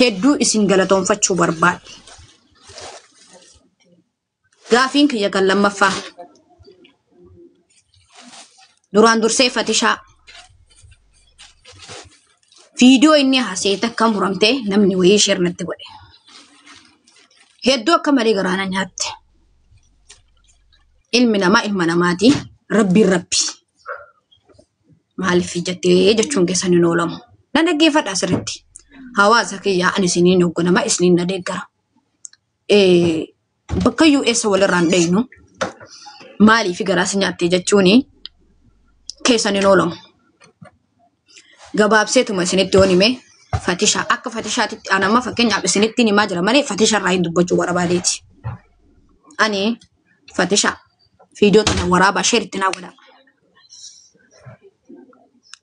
Hedduu isin galatoonfachuu barbaade. Gaafiin kiyya kan lammaffaa. Duraan dursee Fatishaa. Viidiyoo inni haasa'e takka muramtee namni wayii share natti godhe. Hedduu akka malee garaa na nyaatte. Ilmi namaa ilma namaati. Rabbiin rabbi. Maaliif jettee jechuun keessan hin oolamu. Na dhaggeeffadha asirratti. Hawaasa kiyyaa ani isiniin hoogganama isiniin na deeggara. Bakka iyyuu eessa walirraa hin dhayinu. Maaliif garaa si nyaatte jechuun keessan hin oolamu. Gabaabseetuma isinitti yoon hime Fatishaa akka Fatishaatitti an amma fakkeenyaaf isinitti himaa jira malee Fatisha irraa hin dubbachuu barbaadeeti. Ani Fatishaa viidiyoo tana waraabaa sheer itti naa godhaa.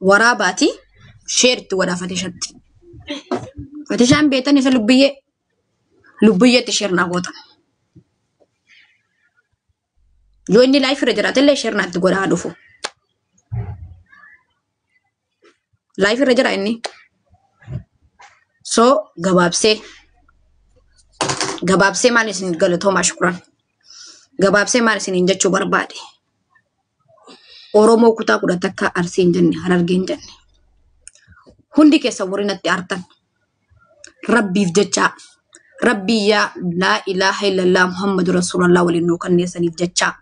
Waraabaati sheer itti godhaa Fatishatti. Fatishaan beektan isa lubbiyyee lubbiyyeetti sheer naa goota. Yoo inni laayif irra jiraate illee sheer naatti godhaa dhufu. Laayif irra jira inni. So gabaabsee gabaabsee maal isin galatoomaa shukuran. Gabaabsee maal isiniin jechuu barbaade. Oromoo kutaa 11 Arsii hin jenne Harargee hin jenne. Hundi keessan warri natti aartan Rabbiif jechaa Rabbii yaa laa ilaaha illallah Muhammadu Rasuulallah waliin nuu kanneessaniif jechaa.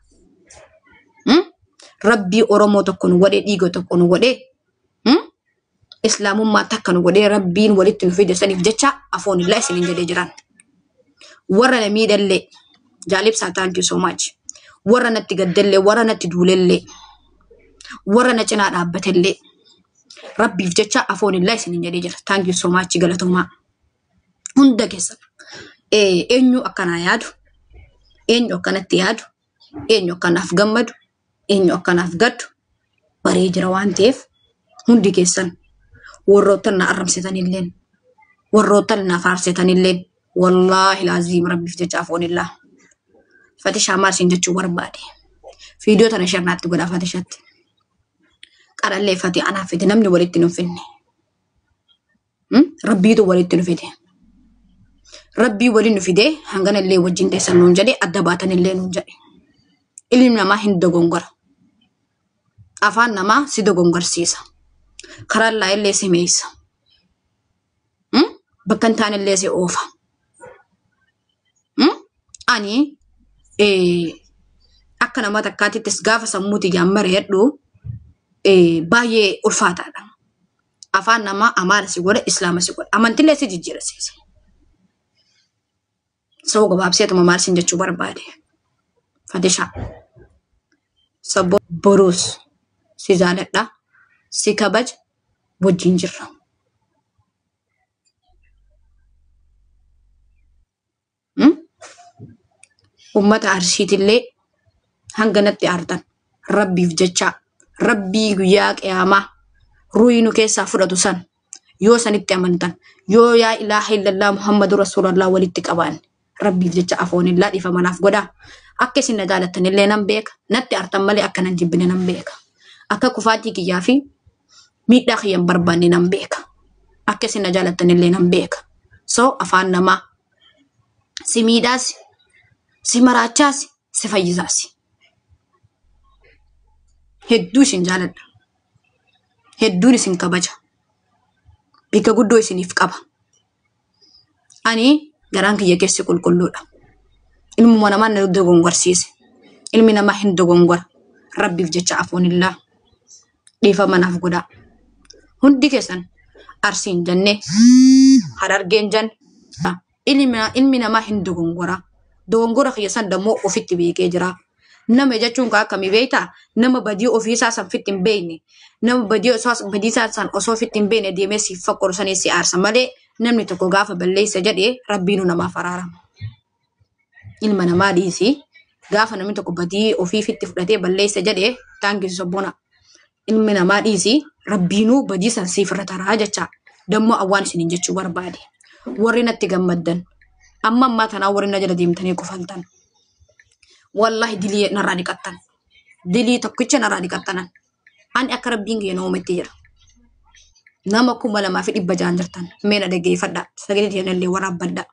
Hmm? Rabbii Oromoo tokko nu godhee dhiiga tokko nu godhee hmm? Islaamummaa takka nu godhee Rabbiin walitti nu fide saniif jecha afoonillaa isiniin jedhee jiran. Warra na miidhallee jaalibsaa thank you so much. Warra natti gaddallee warra natti duulellee warra na cinaa dhaabbatellee Rabbiif jecha afoonillaa isiniin jedhee jira. Thank you so much galatoomaa. Hunda keessan eenyu akkanaa yaadu eenyu akkanatti yaadu eenyu akkanaaf gammadu eenyu akkanaaf gaddu baree jira waan ta'eef hundi keessan warroottan na arrabsitanilleen warroottan na faarsitanilleen wallaahi laaziim rabbiif jecha afoonillaa. Fatishaa maal siin jechuu barbaade. Viidiyoo tana sharnaatti godhaa Fatishatti. Qarallee Fati anaaf fide namni walitti nu finne. Rabbiitu walitti nu fide. Rabbii waliin nu fidee hangana illee wajjin teessan nuun jedhe adda baatan illee nuun jedhe. Ilmi namaa hin dogongora. Afaan namaa si dogongorsiisa. Karaan laa illee si meessa. Bakka hin taane illee si oofa. Ani akka nama takkaatittis gaafa sammuu tiyyaan mari'adhu baay'ee ulfaataadha. Afaan namaa Amaara si godha, Islaama si godha. Amantillee si jijjiirasiisa. Soo gabaabseetuma maal sin jechuu barbaade. Fatishaa. Sabbo boruus si jaaladha, si kabaja, wajjin jirra. Ummata Arsiitillee hanga natti aartan Rabbiif jechaa Rabbii guyyaa qiyaamaa ruuhii nu keessaa fudhatu san yoo sanitti amantan yoo yaa ilaaha illallah Muhammadu Rasuulallah walitti qabaanne Rabbiif jecha afoonillaa dhiifama naaf godhaa. Akka isin na jaalattanillee nan beeka. Natti aartan malee akka nan jibbine nan beeka. Akka kufaatii kiyyaa fi miidhaa kiyya hin barbaanne nan beeka. Akka isin na jaalattanillee nan beeka. So afaan namaa si miidhaas, si maraachaas, si fayyisaas. Hedduu isin jaaladha. Hedduun isin kabaja. Bikka guddoo isiniif qaba. Ani garaan kiyya keessi qulqulluudha. Ilmuma namaa na dogongorsiise. Ilmi namaa hin dogongora. Rabbiif jecha afoonillaa dhiifama naaf godhaa. Hundi keessan Arsiin jenne Harargeen jenne ilmi namaa hin dogongora. Dogongora kiyya san dammoo ofitti beekee jira. Nama jechuun kaa akkamii beektaa? Nama badii ofiisaa san fitti hin beekne. Nama badii badii isaa san osoo fitti hin beekne deemee siif faqqoru sanii si aarsa malee namni tokko gaafa balleessa jedhee rabbiinuu namaaf araarama. Ilma namaa dhiisi gaafa namni tokko badii ofii fitti fudhatee balleessa jedhee taankisu sabboona. Ilmi namaa dhiisi rabbiinuu badii san siif irra taraa jecha. Dammoo awwaan isiniin jechuu barbaade. Warri natti gammaddan amma ammaa tanaa warri na jala deemtanii kofaltan. Wallahi dilii narraa dhiqattan. Dilii tokkicha narraa dhiqattanan. Ani akka rabbiin kiyya na uumetti jira. Nama 2600 jirtan. Mee na dhaggeeffadhaa. Sagalee tiyyanallee waraabbadhaa.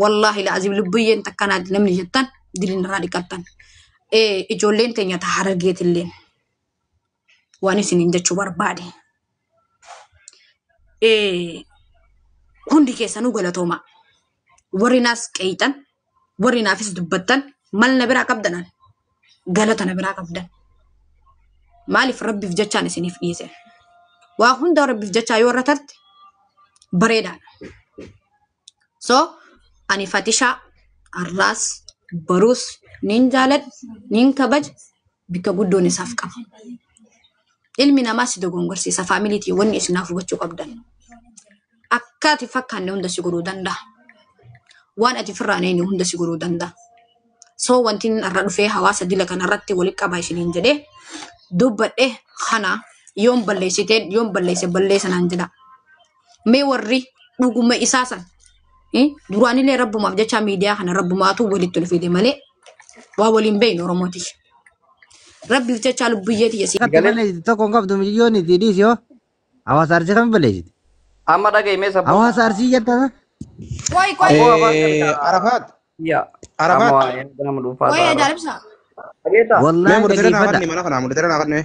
Wallaahi la'aziim lubbuyyeen takkanaati namni jettan diliin irraa dhiqattan. Ijoolleen teenya ta Harargeetilleen waan isiniin jechuu barbaade. Hundi keessanuu galatoomaa. Warri naas qeeyxan, warri naafis dubbattan mal na biraa qabdanan galata na biraa qabdan. Maaliif rabbiif jechaan isiniif dhiise. Waa hunda rabbiif jechaa yoo irra tarte bareedaadha. So ani Fatishaa har'aas baruus nin jaaladha, nin kabaja, bikka guddoon isaaf qaba. Ilmi namaa si dogongorsiisa faamiliitii wanni isinaaf hubachuu qabdan. Akka ati fakkaanne hunda si godhuu danda'a. Waan ati firraan eenyu hunda si godhuu danda'a. So wanti inni irra dhufee hawaasa dila kanarratti walitti qabaa isiniin jedhee dubbadhe kana yoon balleessitee yoon balleesse balleessa naan jedha. Mee warri dhuguma isaa san duraanillee rabbumaaf jecha miidiyaa kana rabbumaatu walitti nu fide malee waa waliin beeynu Oromooti. Rabbiif jecha lubbuyyee tiyya si. Akkatti balleessite tokko hin qabdu miliyyoon itti dhiisi hoo. Hawaasa Arsii kam balleessite? Amma dhaga'imee sabboona. Hawaasa Arsii jetta. Qoy qoy Abboo afaan kan Arafaat, yaa amma Arafaat, waa yaada nama dhuunfaa qoy ta'arra. ajaa'ibsa. Dhageessaa? mee Wallaahi mudetera naa dhaggeeffadha. kanni mana kana mudetera naa kanni.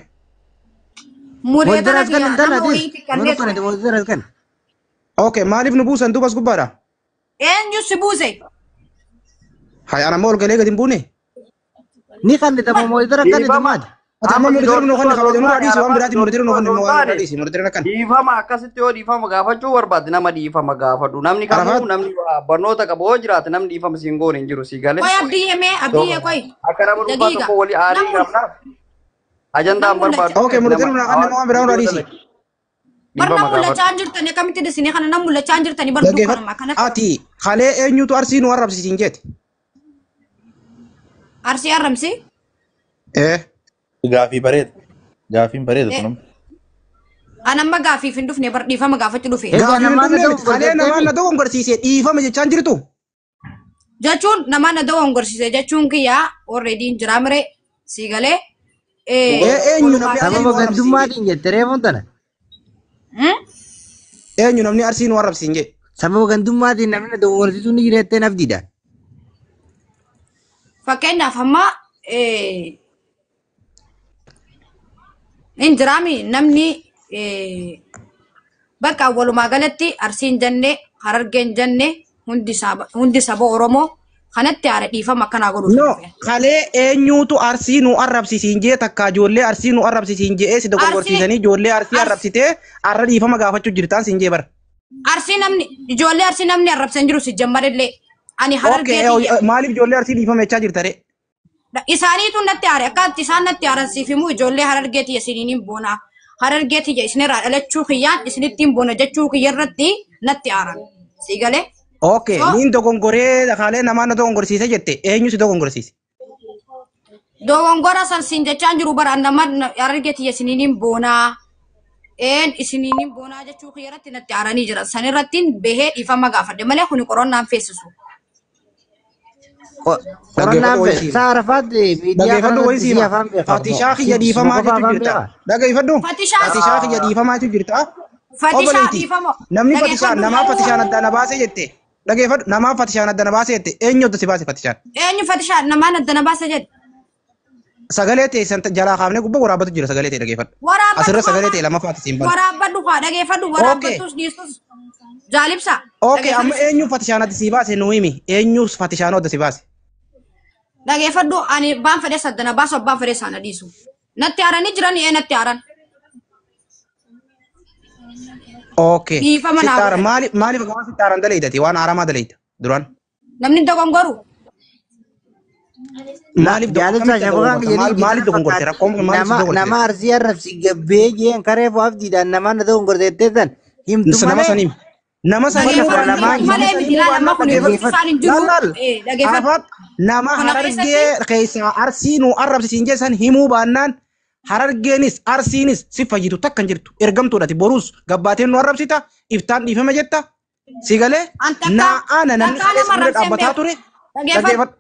Mudeetara Mooditeras kan kiyya hin taane nama atis. wayiitti Mana kannee kana ture. mooditeras kan. Okay, maaliif nu buusan duubas gubbaadha? Eenyu si buuse? Hay ana amma ol galee gadi hin buune. Ni kallita moo mooditera kan itti Dhiifama. maati? Ati amma Amma si mudetera nu kanni doorsisuu osoo kabaja hin nurraa taane dhiisi waan Arafaat biraati mudetera doorsisuu nu kanni osoo hin waan nurraa taane dhiisi mudetera kan. dhiifama akkasitti yoo dhiifama gaafachuu barbaadde nama dhiifama gaafadhu. Namni kamuu Arafaat, namni barnoota qabu yoo jiraate namni dhiifama siin goone hin jiru sii galee. Qoy abdiyyee mee So abdiyyee qoy. akka nama dhuunfaa Daqiiqa. tokko walii aarii Nam qabnaaf ajandaan nam mul'achaa. barbaadu okay nama mudetera naa kanni waan biraa nurraa hawaasa dhiisi. Bar nam dhiifama gaafadhu. mul'achaa hin jirtani akkamitti isinii kana nam mul'achaa hin jirtani bar Dhaggeeffadhu. dukkanuma akkanatti. Ati kalee eenyutu Arsii nu arrabsiisin jeeti? Arsii arramsi. Gaafii bareeda. Gaafiin bareeda sun amma. An amma gaafiif hin dhufne bar dhiifama gaafachuu dhufe. Egaa Gaafii hin namaan na dhufne miti. Kalee namaan dogongorteetti. na dogongorsiise dhiifama jechaan jirtu. Jechuun namaan na dogongorsiise jechuun kiyyaa already hin jiraa mire sii galee. Eenyu Walumaa namni Arsii Sababa nu galatti. arrabsiisin jee? gandummaatiin jette reefuun tana. Eenyu namni Arsii nu arrabsiisin jee? Sababa gandummaatiin namni na dogongorsiisuu ni jira jettee nafdiidha. Fakkeenyaaf amma hin jiraami namni bakka walumaa galatti Arsiin jenne Harargeen jenne hundi saba Oromoo kanatti haala dhiifama akkanaa godhuuf No, dhufe. kalee eenyutu Arsii nu arrabsiisin jee takka ijoollee Arsii nu arrabsiisin jee si Arsii dogongorsiisanii ijoollee Arsii Ars arrabsitee arra dhiifama gaafachuu jirtaan siin jee bara. Arsii namni ijoollee Arsii namni arrabsan jiru si jammarillee ani Okay, Harargee tiyya maaliif ijoollee Arsii dhiifama jechaa jirta ree? Isaaniitu natti aare akka itti isaan natti aaran siif himuu ijoollee Harargee tiyya isiniin boona. Harargee tiyya isinirraa dhalachuu kiyyaan isinittiin boona jechuu kiyya irratti natti aaran. Sii galee? Okay, So niin dogongoree kalee namaa na dogongorsiise jette eenyu si dogongorsiise? dogongora san siin jechaan jiru bara nama Harargee tiyya isiniin boonaa. Een isiniin boonaa jechuu kiyya irratti natti aaranii jiran. San irratti bahee dhiifama gaafadhe malee kuni qorannaan feessisu. Qorannaan Dhaggeeffadhu wayii fe'e. siima. Isaa Arafaatti miidiyaa Dhaggeeffadhu wayii kanarratti si siima. afaan beekamu moo? Fatishaa Si kiyya suma dhiifamaa qofa jechuu afaan jirta. beekaa? Dhaggeeffadhu. Fatishaas Fatishaa kiyya dhiifamaa jechuu jirta. Fatishaa Obboleetti dhiifama namni fatishaan dhageeffadhu namaa fatishaan jaalisa. adda na baasee jette. Dhaggeeffadhu namaa fatishaan adda na baasee jette eenyu adda si baase fatishaan? Eenyu fatishaa namaan adda na baasa jedhe. Sagalee ta'e san jalaa kaafnee gubbaa waraabbatu jira sagalee ta'e dhaggeeffadhu. Waraabbadhu Asirra haa sagalee ta'e lamaffaati siin bana. Waraabbadhu haa dhageeffadhu Okay. waraabbattus dhiistus jaalibsa Okay, amma dhageeffadhu. eenyu fatishaan adda si baase nu himi. Eenyu fatishaan adda si baase? Dhageeffadhu ani baan fedhe saddana baasu abbaan fedhe sana dhiisu. Natti aaranii jiran ee natti aaran. Okay. Dhiifama naa Sitti aaran godhan. maaliif maaliif waan sitti aaran daleeydati waan aaramaa daleeyda duraan. Namni dogongoru. Maaliif Jaalisa akkamitti shabakaan dogongorta? jedhee Maal maaliif jijjiirama dogongorte? fakkaata. Rakkoon kun maaliif si Nama dogongorte? nama Arsii arrabsi gabbee jeen karee fo'aaf diidhaan namaan na dogongorteettee san himtu Nama malee saniim. Nama nama saniim kudha Dhageeffadhu lamaa himtu malee himtu miti ilaala amma kun dhaggeeffadhu. himtu isaan hin jiru. Laal laal. Dhageeffadhu. Arafaat nama Kana keessatti Harargee keessaa Arsii nu arrabsiisin jeessan himuu baannaan Harargeenis Arsiinis si fayyitu takka hin jirtu. Ergamtuudhati boruus gabbaateen nu arrabsita iftaan dhiifama jetta. Si galee an takka naa ana namni takkaa kaleessa nama bira arrabseen dhaabbataa beeku. ture. Dhageeffadhu. Dhaggeeffadhu.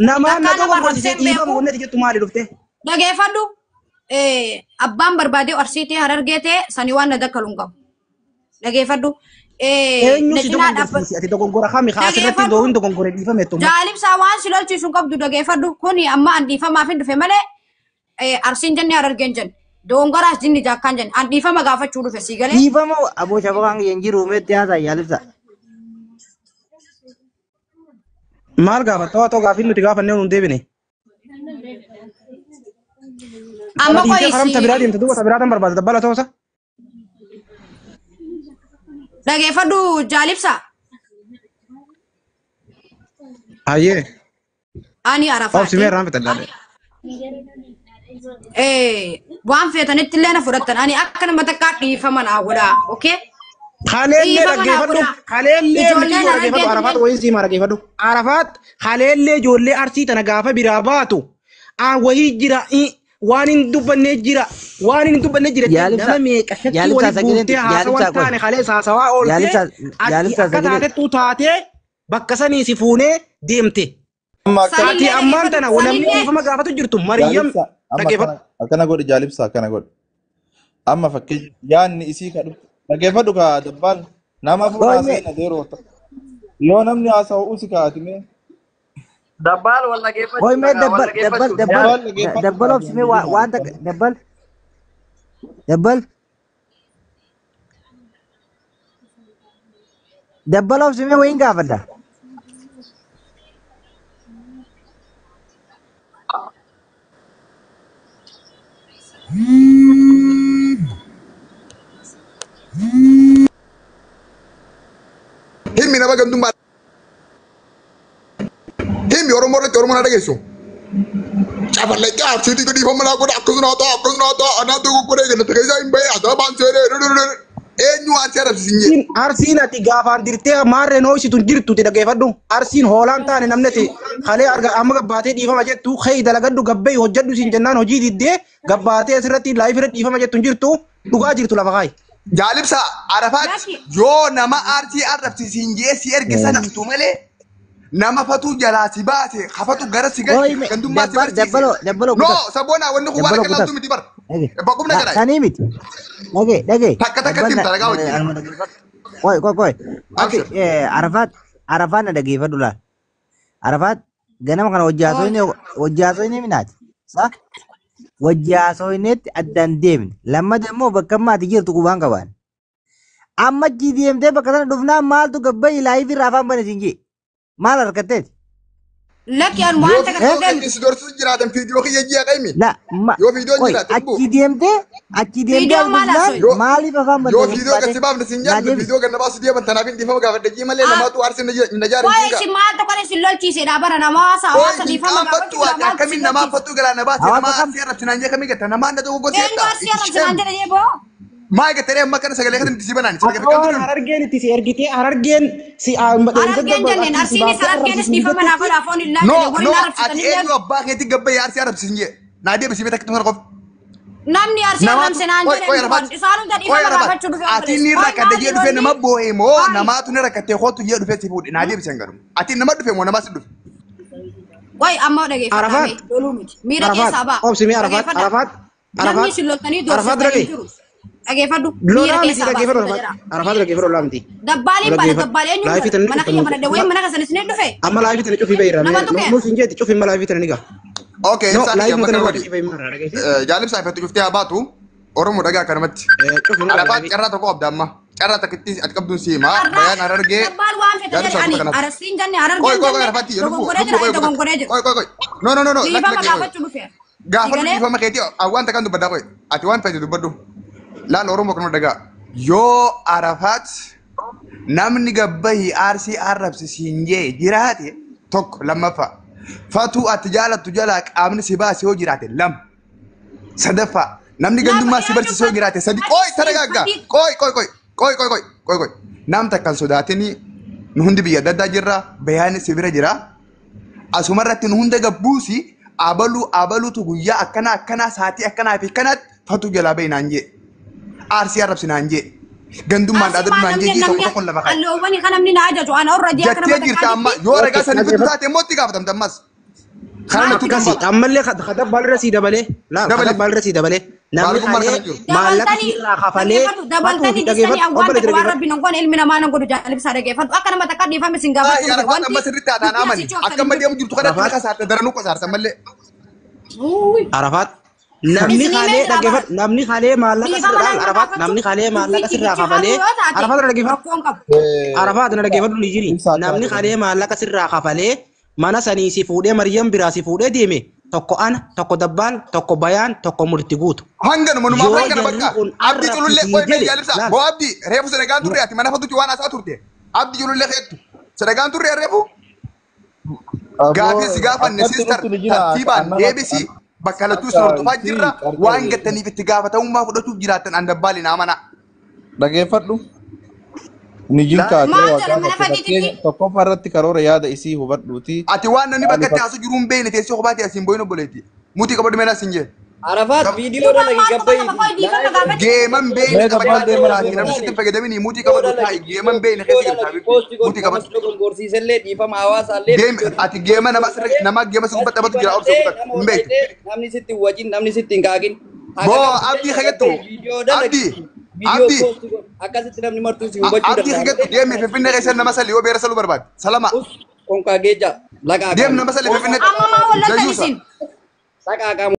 Namaan na Takkaa nama dogongorsiisee arrabseen dhiifama beeku. wanni ati jettu maali dhufte? Dhageeffadhu. Abbaan barbaadee Arsii ta'e Harargee ta'e sanii waan na dakkalu hin qabu. Dhageeffadhu. Eenyu Na si cinaa dhaabbadhu. dogongorsiise? Ati dogongora kami haa asirratti Dhageeffadhu. doohin dogongore dhiifame jettu. Jaalibsaa waan si lolchiisu hin qabdu dhageeffadhu. Kuni amma an dhiifamaaf hin dhufe malee Arsiin jenne Harargeen jenne. Dogongoraas jinni jaakkaan jenne. An dhiifama gaafachuu dhufe sii galee. Dhiifama aboo shabakaan hin jiru meetti haasaa yaalibsa. Maal gaafatta? Waa ta'u gaafiin nuti gaafannee nuun deebine. Amma Dhiisee karamta biraa qo'isi deemte duuba ta biraa tan barbaada dabbala ta'uusa. Dhageeffadhu jaalibsaa. Hayyee. Ani Obsi Arafaati. mee irraan fixadhaa. Waan feetanitti illee na fudhattan. Ani akka nama takkaa dhiifama naa godhaa. Okay? Haleellee Dhiifama naa dhaggeeffadhu. godhaa. Haleellee Ijoolleen miti dhaggeeffadhu. Harargee Arafaat wayii siimaa dhaggeeffadhu. Arafaat haleellee ijoollee Arsii tana gaafa biraa baatu. Aan wayii jira waan hin dubbanne jira waan hin dubbanne jira Yaalibsa nama meeqa shakkii yaalibsa waliin sagaleen guurtee haasawaa yaalibsa hin qoy taane halee haasawaa ooltee yaalibsa ati yaalibsa akka sagalee taatettuu taatee bakka sanii si fuunee deemte. Amma akkana Ati Sanillee ammaan dhageeffadhu. tana namni Sanillee dhiifama gaafatu jirtu Mariyyam jaalibsa amma dhaggeeffadhu. akkana akkana godhi jaalibsa akkana godhi. Amma fakkeenya yaadni isii ka dhufte dhaggeeffadhu ka dabbaan nama afur qoy mee haasa'in adeeroo yoo namni haasa'u usi kaati mee Dabbaal wal qoy dhageeffachuu mee dhagaa wal dabbal dabbal dhageeffachuu. dabbal dabbaan dhaggeeffadhu dabbal kaa obsi mee waan takka dabbal dabbal dabbal obsi mee wayiin gaafadha. Himmi nama gandummaa himmi Oromoo irratti Oromoo na dhageessu. Cafalleetti Arsiitti dhiifama naa godha akkasuma naa ta'a akkasuma naa ta'a anaa dogoggoree gannata keessaa hin bahe asaa baan seenee eenyu waan si arrabsiisin jee. Arsiin arsiin ati gaafaan dirtee maarreen hooyisitu hin jirtu itti dhaggeeffadhu. Arsiin hoolaan taane namni ati halee arga amma gabbaatee dhiifama jettu hey dalagadhu gabbee hojjedhu siin jennaan hojii diddee gabbaatee asirratti laayif irra dhiifama jettu hin jirtu dhugaa jirtu lafa kaayi. Jaalibsa Arafaat Lakki yoo nama Arsii arrabsiisin jee si erge sanamtu malee nama fatuu jalaa si baase hafatu gara si Qoy galche mee gandummaa si dabbal barsiise. dabbalo dabbalo No kutas saboonaa wanni kun waan dabbalo akka kutas laaltu miti bar. dhage Bakkuma la dhagaraay. sanii miti dhage dhage Takka takkatti dabbal himta dhagaa wajjin. anuma dhaggeeffadhu. Qoy qoy qoy ati Abshir. Arafaat Arafaat na dhaggeeffadhu laal. Arafaat ganama kana wajji oo haasofne wajji haasofne minaati. Sa wajji haasofneetti addaan deemne lammata immoo bakka amma ati jirtu qubaan qabaan. Amma achi deemtee bakka sana dhufnaan maaltu gabbayi laayif irraa afaan bane siin jee maal harkatteeti? Lakki an Yoo waan takka viidiyoo Eh? dhageen gadhiisi doorsisu jiraatan viidiyoo kiyya ji'a qaymi. La ma Yoo viidiyoon qoy jiraate lubbuu. achi deemtee achi deemtee viidiyoo as maal dhufnaan haasofne? Yoo maaliif afaan yoo bante viidiyoo gabbaatee gadi baafne siin naa jaallu deebisi. viidiyoo ganna baasu deeman tanaaf hin dhiifama gaafadhe jii malee namaatu Arsii na jaara Waa'ee hin jiinga. isin maal tokko isin lolchiise dhaabara nama hawaasa Qoy hawaasa hin dhiifama qaanfattu gaafachuu ati maaltu akkamiin isin namaa lolchiise? fattuu galaa na baase Hawaasa nama kam Arsii arrabsinaan jee kamii gatta namaan na dogoggorsi Eenyu jetta Arsii itti arrabsinaan sheem. jedhe jee boo? Maa gattee amma kana sagalee kan itti si banaan sagalee Akka waan qabdu harargeen itti si ergitee harargeen si Harargeen jenneen arsiin si Arsiinis baastee Harargeenis arrabsiisin dhiifama naa jettutti godhaa foon illaa No jedhe warri no na ati arrabsitanillee eenyu abbaa keetti gabbayee Arsii arrabsiisin jee. Naa deebisii beekta akkuma qofa. Namni Arsii Namaatu arrabsinaan qoy jedhe qoy hin Arafaat dhufan. Isaan hunda qoy dhiifama Arafaat gaafachuu dhufe ati obboleessi. ni Qoy rakkate maali jee dhufee lolli? nama boo'e moo Qoy. namaatu ni rakkate kootu jee dhufee si fuudhe naa deebisee hin garu. Ati nama dhufe moo namaa si dhufe? Qoy amma dhageeffadhaa Arafaat mee loluu miti. Miira Arafaat keessaa ba'a. obsi mee Arafaat Dhageeffadhaa. Arafaat Namni Arafaat isin loltanii Arafaat doorsiftan hin dhagee jiru. Dhageeffadhu. Miira lolaa miti keessaa ba'a dhaggeeffadhu suuta Arafaat jedha. Arafaat dhaggeeffadhu lolaa miti Dabbaaliin bana dhaggeeffadhu dabbaal eenyuun laayifii bana? tana ni Mana cufta kiyya mana dawwee nuti mana keessan isin dhufe? amma laayifii tana cufii bayira Nama tuqee? nuus hin jeetti cufii amma laayifii tana ni gaa Okay no ibsaan kiyya laayifii amma tana kana irraa godhi. cufii bayira dhageessi Jaalibsaa ifatti cuftee haa baatu Oromoo dhagaa akkanumatti. cufii nurra Arafaat laayifii carraa tokko qabda amma. Carraa takkitti ati qabduun si himaa Carraa bayaan harargee dabbaal waan fedhe jedhe jaalibsaa ani kuta kanaaf. Arsiin jenne Qoy Harargeen qoy qoy jenne Arafaatti lubbuu dogongoree lubbuu jira qoy ani dogongoree jira. qoy qoy qoy. No no no no lakki Dhiifama lakki qoy. gaafachuu dhufe. Si Gaafadhu galee? dhiifama keetii waan takkaan dubbaddaa qoy. Ati waan feete dubbadhu. Laal Oromoo kanuma dhagaa. Yoo Arafaat namni gabbahi Arsii arrabsisiin jee jiraate tokko lammaffaa. Fatuu ati jaalattu jalaa qaamni si baase yoo jiraate lama. Sadaffaa namni Lama gandummaa si eenyu barsiise yoo jiraate sadi. ati Qoy siin taragaaggaa. fadii Qoy qoy qoy qoy qoy qoy qoy qoy. Nam takkan sodaatinii nu hundi biyya adda addaa jirra bayaan si bira jira. Asumarratti nu hunda gabbuusi abaluu abaluutu guyyaa akkanaa akkanaa saatii akkanaa fi akkanaatti fatuu jalaa bahi naan jee. Arsii arrabsi naan jee. Gandummaan Arsii dhaadadhu maal naan jee namni jii tokko namni tokkoon lafa kaa'i. alloowwani kan namni na ajaju ana orra jee akka Jettee nama jirta amma takkaatitti yoo ragaa sanii fiddu dhaggeeffadhu taate immoo itti gaafatamta ammas. Kana Maal natti Akkasi dubbata. ammallee kadabbaa irra sii dabalee laal Dabale. kadabbaa irra sii dabalee namni Maalummaa kalee kana jiru. maallaqa Dabaltanii sirraa kafalee dhaggeeffadhu dabaltanii fatuufi distanii dhageeffadhu awwaan obboleetti takka waan dhageeffadhu. rabbiin hin goone ilmi namaa nan godhu jaalibsaa dhaggeeffadhu akka nama takka dhiifame sin Ay, gaafachuu dhufe Arafat wanti amma sirriitti haadhaan dubbii amani. asii cooftanii Akka amma jiru. deemu jirtu kanatti Arafat kasaarta daranuu kasaarta mallee. Uuy. Arafaat namni Isinii kalee mee jira bara dhaggeeffadhu namni kalee maallaqa dhiifama sirraa nan Arafaat gaafachuu namni kalee dubbii maallaqa sirraa kibichi kafalee haaduu yoo taate Arafaat na dhaggeeffadhu rakkoon qabu. Arafaat na dhaggeeffadhu ni jiri Ibsaa akkana namni jedhama. kalee maallaqa sirraa kafalee mana sanii si fuudhee Maryam biraa si fuudhee deeme tokko ana tokko dabbaal tokko bayaan tokko murti guutu Hanganuma numaaf yoo hangana jarri bakka. kun Abdii culullee arrabsisii qoy mee jedhe jaalibsa. laal Boo abdii reefu Senegaan turre ati mana fatuutti waan haasaa turte. Abdii culullee keettu. Senegaan turre reefu Aboo gaafii si gaafanne akkatti siistar dhuftu ni jira tartiibaan annama deebisii bakka lattuu si akka hordofaa isii jirra waan qarqari gattaniif itti gaafatamummaa fudhachuuf jiraattan an dabbaali naa mana. dhageeffadhu. Nijin Laa kaatee Maal waa jedha mana gaafatte fakkeenya fatiititti? tokkoffaa irratti karoora yaada isii hubadhuuti. Ati waan namni bakka Maaliif itti haasu jiru hin beekne teessoo kophaati asiin booyin obboleetti. Mutii qabadhu meelaa siin jee. Arafaat viidiyoo Duuba dalagi maal quba qaba gabba'iiti. qoy dhiifama Live gaafachuu. Geeman beekne Mee qabachaa dabbaan deeman jiraati deeman. namni sitti hin fayyadamini mutii qabadhu taa'i geeman beekne Viidiyoo keessa jirta dalagi habiibti poosti godhi mutii namas qabadhu. dogongorsiisellee dhiifama hawaasaallee Geem viidiyoo ati geema nama sirri nama geema si gubbatti taphatu jira obsa banatee gubbatti nama hin beektu. hordofee namni sitti hin wajjin namni sitti hin kaaqin. Haga Boo qabdillee abdii kagattu gabba'i viidiyoo dalagi abdii viidiyoo abdii poosti godhi akkasitti namni martuu si hubachuu abdii danda'a kagattu malee deemi finfinnee keessa nama sali yoo beera saluu barbaade salama us konkaa geejja laqaa deem qaama nama sali finfinneetti Amma maa wallaltan dayyuusa. isin? laqaa qaama.